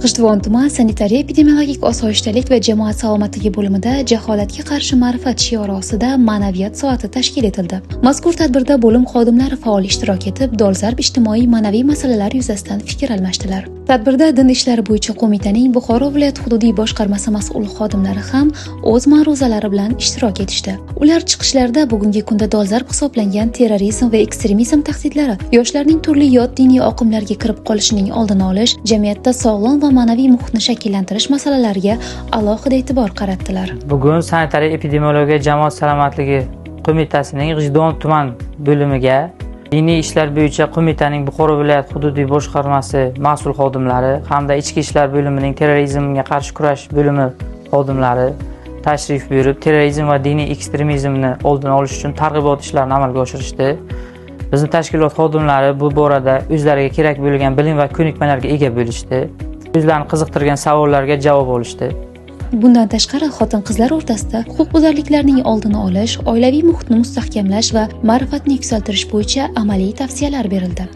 G'ijduvon tuman sanitariya epidemiologik osoyishtalik va jamoat salomatligi bo'limida "Jaholatga qarshi ma'rifat" shiori ostida ma'naviyat soati tashkil etildi. Mazkur tadbirda bo'lim xodimlari faol ishtirok etib, dolzarb ijtimoiy ma'naviy masalalar yuzasidan fikr almashdilar. Tadbirda Din ishlari bo'yicha qo'mitaning Buxoro viloyati hududiy boshqarmasi mas'ul xodimlari ham o'z ma'ruzalari bilan ishtirok etishdi. Ular chiqishlarida bugungi kunda dolzarb hisoblangan terrorizm va ekstremizm tahdidlari, yoshlarning turli yot diniy oqimlarga kirib qolishining oldini olish, jamiyatda sog'lom va ma'naviy muhitni shakllantirish masalalariga alohida e'tibor qaratdilar. Bugun sanitariya epidemiologiya jamoat salomatligi qo'mitasining G'ijduvon tuman bo'limiga Diniy ishlar bo'yicha qo'mitaning Buxoro viloyat hududiy boshqarmasi mas'ul xodimlari hamda Ichki ishlar bo'limining terrorizmga qarshi kurash bo'limi xodimlari tashrif buyurib, terrorizm va diniy ekstremizmni oldini olish uchun targ'ibot ishlarini amalga oshirishdi. Bizni tashkilot xodimlari bu borada o'zlariga kerak bo'lgan bilim va ko'nikmalarga ega bo'lishdi. O'zlarini qiziqtirgan savollarga javob olishdi. Bundan tashqari, xotin-qizlar o'rtasida huquqbuzarliklarning oldini olish, oilaviy muhitni mustahkamlash va ma'rifatni yuksaltirish bo'yicha amaliy tavsiyalar berildi.